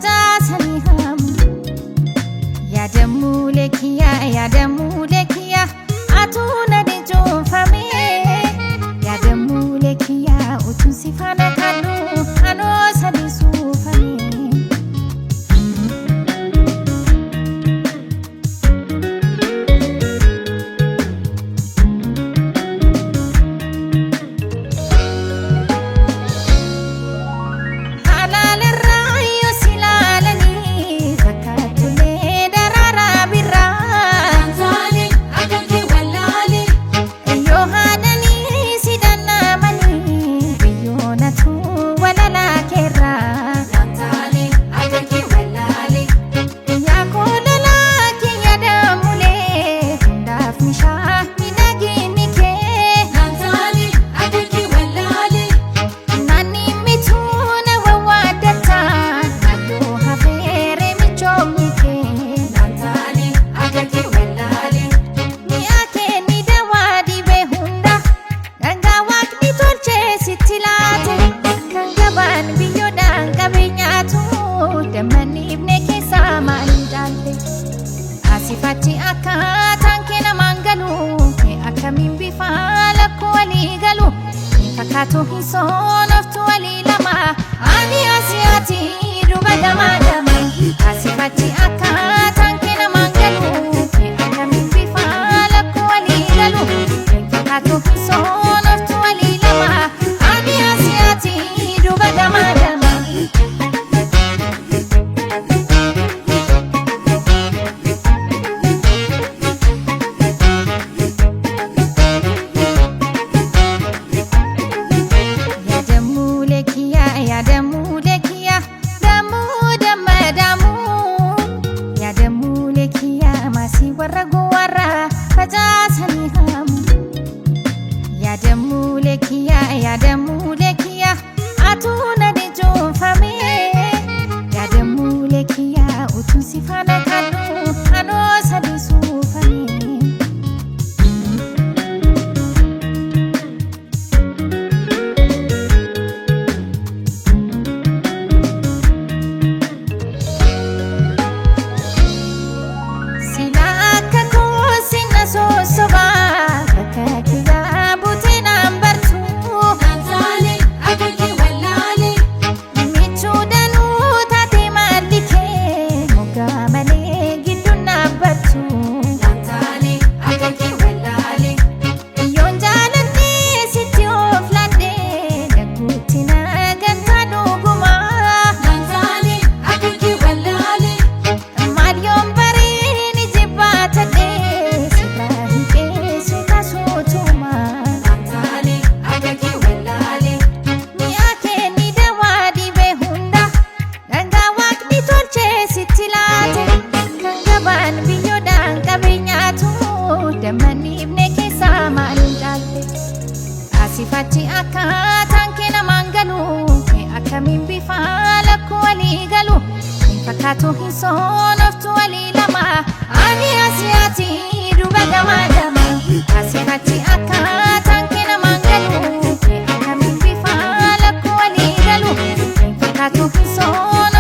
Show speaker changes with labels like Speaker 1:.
Speaker 1: Facaasanii haamu. Yaadamuulee kiyyaa yaadamuulee kiyyaa atuu na dijuunfame. Yaadamuulee kiyyaa utuun si faana kadhu anoo sadii suufame. Halaalarraa yoo si ilaalanii fakkaattulee daraaraa birraa.
Speaker 2: Naantaane akka kee wallaale.
Speaker 1: Yoo haadhanii si dhandhamanii biyyoonatu walalaa keerraa.
Speaker 2: Naantaane akka kee wallaale.
Speaker 1: Yaa koololaa kiyya daamulee hundaaf mishaa miidhaginni kee.
Speaker 2: Naantaane akka kee wallaale.
Speaker 1: Naanni mituu na wawwaaddataa naannoo hafeere michoomni kee.
Speaker 2: Naantaane akka kee wallaale.
Speaker 1: Mi'a kenni dawaa dhibee hunda dhangaa waaqni tolchee sitti laate kan gabaan biyyoodhaan qabeenyaatu dammanni ibne keessaa maal jaalle asifachi akkaataan kee namaan galu kee akkamiin bifa lakkuu walii galu hin fakkaatu hin soonoftu walii lama ani asiyaati duba gamaa gama asifachi akkaataan kee namaan galu kee akkamiin bifa lakkuu walii galu hin fakkaatu hin soonoftu walii lama ani asiyaati duba gamaa gama. Yaadamuulee kiyyaa yaadamuulee kiyyaa damuu damma damuu yaadamuulee kiyyaa maasii warra gowwaarraa facaasanii haamu. Yaadamuulee kiyyaa yaadamuulee kiyyaa atuu na dijuunfame. Yaadamuulee kiyyaa utuun si faana kadhu anoo sadii suufame. Sila akka koosi na sosobaa bakka kiyyaa buutee naan bartuu.
Speaker 2: Naantaane akka kee wallaale.
Speaker 1: Michuu danuu taate maalli kee moggaa malee gidduun dhaabbattu.
Speaker 2: Naantaane akka kee wallaale.
Speaker 1: Yoon jaaladhee sitti of laadhee daguutti na gantaa dhugumaa.
Speaker 2: Naantaane akka kee wallaale.
Speaker 1: Maal yoon bareen jibbaa tadhee sirraa hin qeessu taasuutumaa.
Speaker 2: Naantaane akka kee wallaale.
Speaker 1: Mi'a kenni dawaa dhibee hunda dhangaa waaqni tolchee sitti laate kan gabaan biyyoodhaan qabeenyaatu dammanni ibne keessaa maal jaalle asifachi akkaataan kee namaan galu kee akkamiin bifa lakkuu walii galu hin fakkaatu hin soonoftu walii lama ani asiyaati duba gamaa gama asifachi akkaataan kee namaan galu kee akkamiin bifa lakkuu walii galu hin fakkaatu hin soonoftu.